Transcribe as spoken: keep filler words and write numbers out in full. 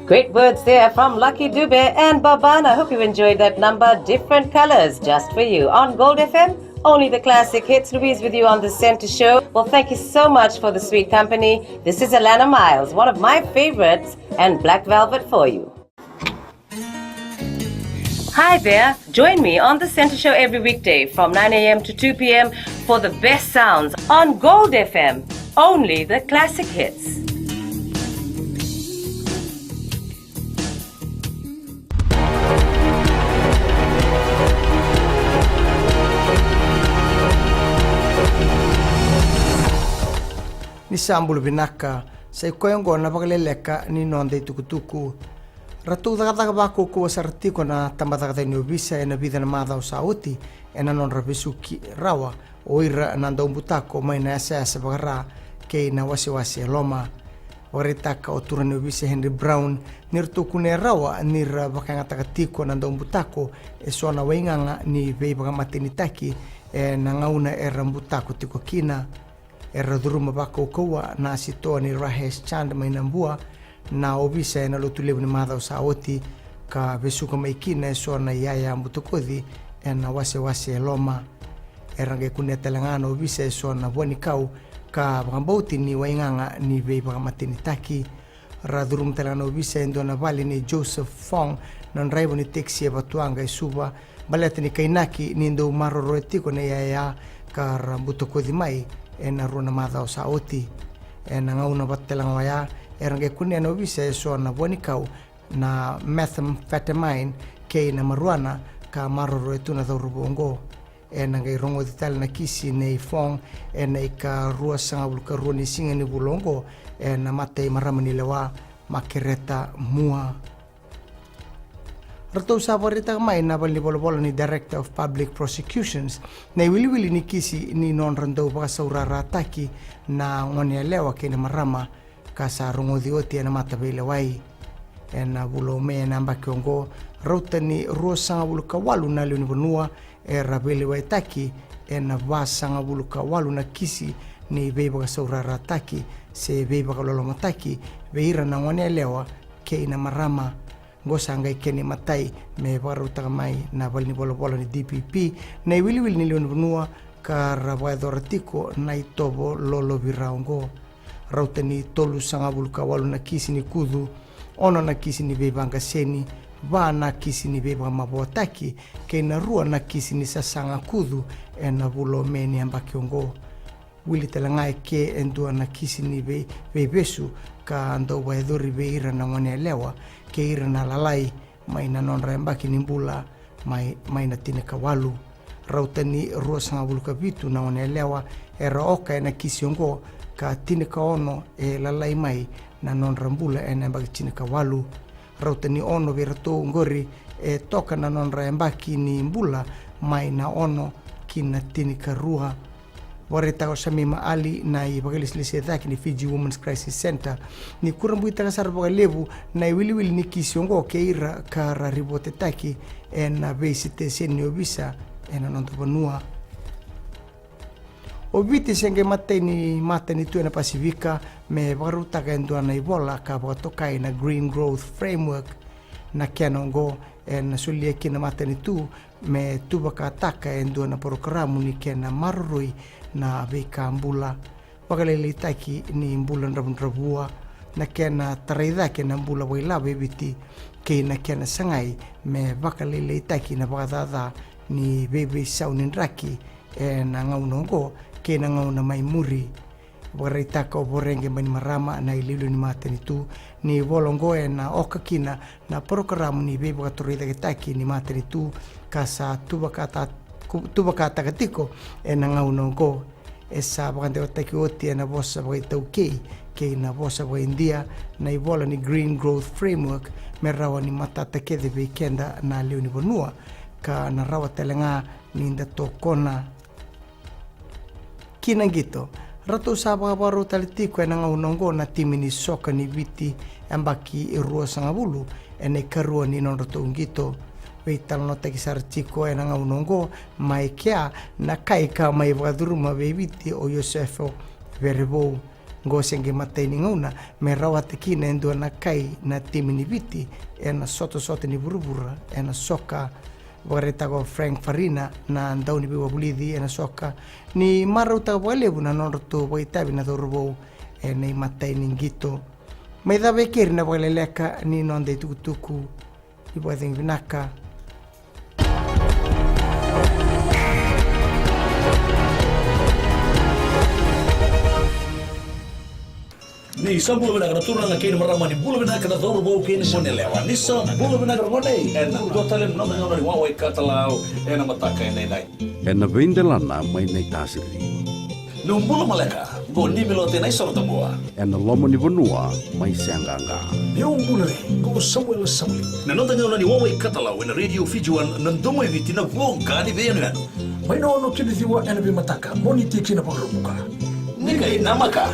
Great words there from Lucky Dube and Babana. Hope you enjoyed that number. Different colors just for you on Gold F M. Only the classic hits. Louise with you on the Centre Show. Well, thank you so much for the sweet company. This is Alannah Myles, one of my favorites, and Black Velvet for you. Hi there. Join me on the Centre Show every weekday from nine a m to two p m for the best sounds on Gold F M. Only the classic hits. Ni sa bula vinaka, sa i koya oqo na vakaleleka ni noda itukutuku. Ratou cakacaka vakaukauwa sara tiko na tabacakacaka ni ovisa ena vica na macawa sa oti ena nodra vesuki rawa o ira na daubutako mai na yasayasa vakara kei na wasewase e loma. Vakaraitaka o turaga ni ovisa Henry Brown ni ratou kunea rawa ni ra vakayagataka tiko na daubutako e so na waigaga ni veivakamatenitaki ena gauna era butako tiko kina. Era curuma vakaukauwa na sitoa ni Rajesh Chand mai Nabua na ovisa ena Lotulevu ni macawa sa oti, ka vesuka mai kina e so na iyaya butakoci ena wasewase e loma. Era qai kunea tale ga na ovisa e so na vuanikau ka vakabauti ni waigaga ni veivakamatenitaki. Ra curuma tale ga na ovisa e dua na vale nei Joseph Fong, na draiva ni tekisi e Vatuwaqa e Suva, baleta ni kainaki ni dau maroroya tiko na iyaya ka ra butakoci mai ena rua na macawa sa oti. Ena gauna vata tale ga oya, era qai kunea na ovisa e so na vuanikau, na methamphetamine kei na marijuana ka maroroya tu na cauravou oqo. Ena qai rogoci tale na kisi nei Fong ena ikaruasagavulu ka rua ni siga ni vula oqo ena mata i marama ni lewa, Makereta Mua. Ratou sa vakaraitaka mai na valenivolavola ni Director of Public Prosecutions na iwiliwili ni kisi ni nodra dau vakasaurarataki na goneyalewa kei na marama, ka sa rogoci oti ena mataveilewai. Ena vula o Me ena yabaki oqo, rauta ni ruasagavulu ka walu na lewe ni vanua era veilewaitaki ena vasagavulu ka walu na kisi ni veivakasaurarataki se veivakalolomataki vei ira na goneyalewa kei na marama. Oqo sa qai kena imatai me vakarautaka mai na valenivolavola ni D P P na iwiliwili ni lewe ni vanua ka ra vakayacora tiko na itovo lolovira oqo. Rauta ni tolusagavulu ka walu na kisi ni kucu, ono na kisi ni veivaqaseni, va na kisi ni veivakamavoataki, kei na rua na kisi ni sasaga kucu ena vula o Me ni yabaki oqo. Wili tale ga eke e dua na kisi ni vei, veivesu ka dau vakayacori vei ira na goneyalewa kei ira na lalai mai na nodra yabaki ni bula mai, mai na tinikawalu. Rauta ni ruasagavulu ka vitu na goneyalewa era oka ena kisi oqo, ka tinikaono e lalai mai na nodra bula ena yabaki tinikawalu. Rauta ni ono vei iratou oqori e toka na nodra yabaki ni bula mai na ono ki na tinikarua. Vakaraitaka o Shamima Ali na ivakalesilesi e cake ni Fiji Women's Crisis Centre ni kurabuitaka sara vakalevu na iwiliwili ni kisi oqo kei ira ka ra ripotetaki ena veisiteseni ni ovisa ena noda vanua. O Viti se qai matai ni matanitu ena Pasifika me vakarautaka e dua na ivola ka vakatokai na Green Growth Framework. Na kena oqo ena solia kina na matanitu me tuvakataka e dua na parokaramu ni kena maroroi na veika bula, vakalailaitaki ni bula dravudravua, na kena tarai cake na bula vakailavo e Viti, kei na kena sagai me vakalailaitaki na vakacaca ni veiveisau ni draki ena gauna oqo kei na gauna mai muri. Vakaraitaka o Voreqe Bainimarama na iliuliu ni matanitu ni ivola oqo ena oka kina na parokaramu ni veivakatorocaketaki ni matanitu ka sa tuvakata-, ku-, tuvakataka tiko ena gauna oqo. E sa vakadewataki oti ena vosa vakaitaukei kei na vosa vakaidia na ivola ni Green Growth Framework me rawa ni matata kece vei keda na lewe ni vanua ka na rawa tale ga ni da tokona. Ki na qito, ratou sa vakavakarau tale tiko ena gauna oqo na timi ni soka ni Viti yabaki ruasagavulu ena ikarua ni nodratou qito. Veitalanoataki sara tiko ena gauna oqo mai kea na kai ka mai vakacuruma vei Viti o Iosefo Verevou. Qo se qai matai ni gauna me rawata kina e dua na kai na timi ni Viti ena sotasota ni vuravura ena soka. Vakaraitaka o Frank Farina na dauniveiwavulici ena soka ni marautaka vakalevu na nodratou vakaitavi na cauravou ena imatai ni qito. Mai cava e keri na vakaleleka ni noda itukutuku. Ni vakacegu vinaka. Ni sa bula vinaka na turaga kei na marama, ni bula vinaka na cauravou kei na goneyalewa, ni sa bula vinaka na gone. Ena dua tale na noda gauna ni wawa i katalau ena mataka edaidai. Ena veidelana mai Naitasiri. Niu bula maleka, qo Nimilote Naisorotabua. Ena loma ni vanua mai Seaqaqa. Niu bula re, qo Samuela Sauli. Na noda gauna ni wawa i katalau ena Radio Fiji One, na domo i Viti, na voqa ni veiyanuyanu. Mai na ono ki na ciwa ena veimataka, Moniti ki na Vakaraubuka. Ni qai namaka.